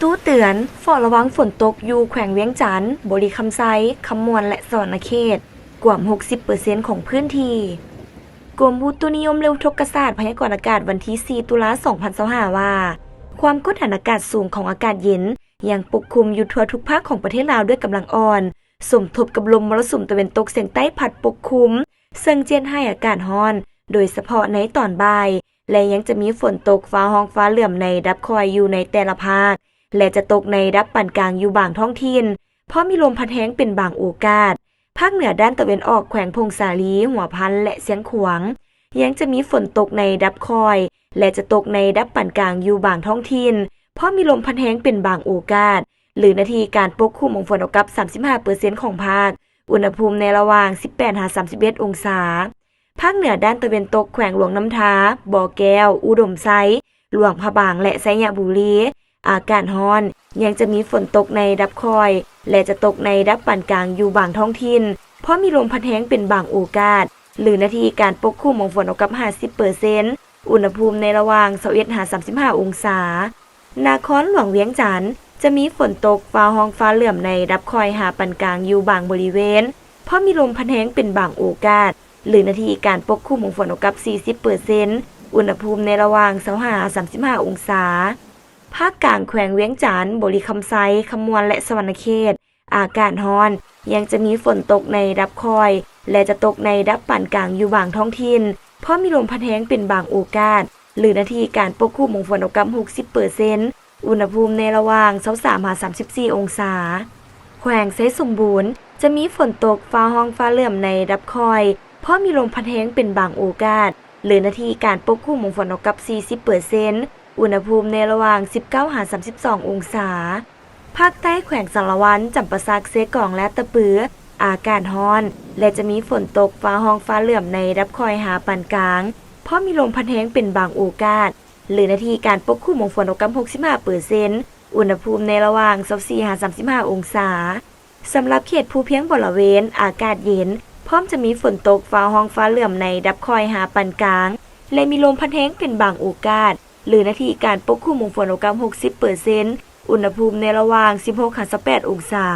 ຕູ້ເຕືອນ ເຝົ້າລະວັງຝົນຕົກຢູ່ແຂວງວຽງຈັນ, ບໍລິຄຳໄຊ, ຄຳມ່ວນ ແລະ ສະຫວັນນະເຂດ ກວມຫົກສິບເປີເຊັນຂອງພື້ນທີ່. ກົມອຸຕຸນິຍົມ ແລະ ອຸທົກກະສາດ ພະຍາກອນອາກາດວັນທີສີ່ ຕຸລາ ສອງພັນຊາວຫ້າ ວ່າ ຄວາມກົດດັນອາກາດສູງຂອງອາກາດເຢັນ ຍັງປົກຄຸມຢູ່ທົ່ວທຸກພາກຂອງປະເທດລາວດ້ວຍກຳລັງອ່ອນ, ສົມທົບກັບລົມມໍລະສຸມຕາເວັນຕົກສຽງໃຕ້ພັດປົກຄຸມ, ເຊິ່ງຈະເຮັດໃຫ້ອາກາດຮ້ອນ, ໂດຍສະເພາະໃນຕອນບ່າຍ, ແລະ ຍັງຈະມີຝົນຕົກຟ້າຮ້ອງຟ້າເຫຼື້ອມໃນລະດັບຄ່ອຍຢູ່ໃນແຕ່ລະພາກ ແລະ ຈະຕົກໃນລະດັບປານກາງຢູ່ບາງທ້ອງຖິ່ນ, ພ້ອມມີລົມພັດແຮງເປັນບາງໂອກາດ. ພາກເໜືອດ້ານຕາເວັນອອກ ແຂວງຜົ້ງສາລີ, ຫົວພັນ ແລະ ຊຽງຂວາງ ຍັງຈະມີຝົນຕົກໃນລະດັບຄ່ອຍ ແລະ ຈະຕົກໃນລະດັບປານກາງຢູ່ບາງທ້ອງຖິ່ນ, ພ້ອມມີລົມພັດແຮງເປັນບາງໂອກາດ, ຫຼື ໜ້າທີ່ການປົກຄຸມຂອງຝົນເທົ່າກັບສາມສິບຫ້າເປີເຊັນຂອງພາກ, ອຸນຫະພູມໃນລະຫວ່າງສິບແປດຫາສາມສິບເອັດອົງສາ. ພາກເໜືອດ້ານຕາເວັນຕົກ ແຂວງຫຼວງນ້ຳທາ, ບໍ່ແກ້ວ, ອຸດົມໄຊ, ຫຼວງພະບາງ ແລະ ໄຊຍະບູລີ ອາກາດຮ້ອນ, ຍັງຈະມີຝົນຕົກໃນລະດັບຄ່ອຍ ແລະ ຈະຕົກໃນລະດັບປານກາງຢູ່ບາງທ້ອງຖິ່ນ, ພ້ອມມີລົມພັດແຮງເປັນບາງໂອກາດ, ຫຼື ໜ້າທີ່ການປົກຄຸມຂອງຝົນເທົ່າກັບຫ້າສິບເປີເຊັນ, ອຸນຫະພູມໃນລະຫວ່າງຊາວເອັດຫາສາມສິບຫ້າອົງສາ. ນະຄອນຫຼວງວຽງຈັນ ຈະມີຝົນຕົກ, ຟ້າຮ້ອງຟ້າເຫຼື້ອມໃນລະດັບຄ່ອຍຫາປານກາງຢູ່ບາງບໍລິເວນ, ພ້ອມມີລົມພັດແຮງເປັນບາງໂອກາດ, ຫຼື ໜ້າທີ່ການປົກຄຸມຂອງຝົນເທົ່າກັບສີ່ສິບເປີເຊັນ, ອຸນຫະພູມໃນລະຫວ່າງຊາວຫ້າຫາສາມສິບຫ້າອົງສາ. ພາກກາງແຂວງວຽງຈັນ, ບໍລິຄຳໄຊ, ຄຳມ່ວນ ແລະ ສະຫວັນນະເຂດ ອາກາດຮ້ອນ, ຍັງຈະມີຝົນຕົກໃນລະດັບຄ່ອຍ ແລະ ຈະຕົກໃນລະດັບປານກາງຢູ່ບາງທ້ອງຖິ່ນ, ພ້ອມມີລົມພັດແຮງເປັນບາງໂອກາດ, ຫຼື ໜ້າທີ່ການປົກຄຸມຂອງຝົນເທົ່າກັບຫົກສິບເປີເຊັນ, ອຸນຫະພູມໃນລະຫວ່າງຊາວສາມຫາສາມສິບສີ່ອົງສາ. ແຂວງໄຊສົມບູນ ຈະມີຝົນຕົກ, ຟ້າຮ້ອງຟ້າເຫຼື້ອມໃນລະດັບຄ່ອຍ, ພ້ອມມີລົມພັດແຮງເປັນບາງໂອກາດ, ຫຼື ໜ້າທີ່ການປົກຄຸມຂອງຝົນເທົ່າກັບສີ່ສິບເປີເຊັນ, ອຸນຫະພູມໃນລະຫວ່າງສິບເກົ້າຫາສາມສິບສອງອົງສາ. ພາກໃຕ້ແຂວງສາລະວັນ, ຈຳປາສັກ, ເຊກອງ ແລະ ຕະປື ອາກາດຮ້ອນ ແລະ ຈະມີຝົນຕົກ, ຟ້າຮ້ອງຟ້າເຫຼື້ອມໃນລະດັບຄ່ອຍຫາປານກາງ, ພ້ອມມີລົມພັດແຮງເປັນບາງໂອກາດ, ຫຼື ໜ້າທີ່ການປົກຄຸມຂອງຝົນເທົ່າກັບຫົກສິບຫ້າເປີເຊັນ, ອຸນຫະພູມໃນລະຫວ່າງຊາວສີ່ຫາສາມສິບຫ້າອົງສາ. ສຳລັບເຂດພູພຽງບໍລະເວນ ອາກາດເຢັນ, ພ້ອມຈະມີຝົນຕົກ, ຟ້າຮ້ອງຟ້າເຫຼື້ອມໃນລະດັບຄ່ອຍຫາປານກາງ ແລະ ມີລົມພັດແຮງເປັນບາງໂອກາດ, ຫຼື ໜ້າທີ່ການປົກຄຸມຂອງຝົນເທົ່າກັບຫົກສິບເປີເຊັນ, ອຸນຫະພູມໃນລະຫວ່າງສິບຫົກຫາຊາວແປດອົງສາ.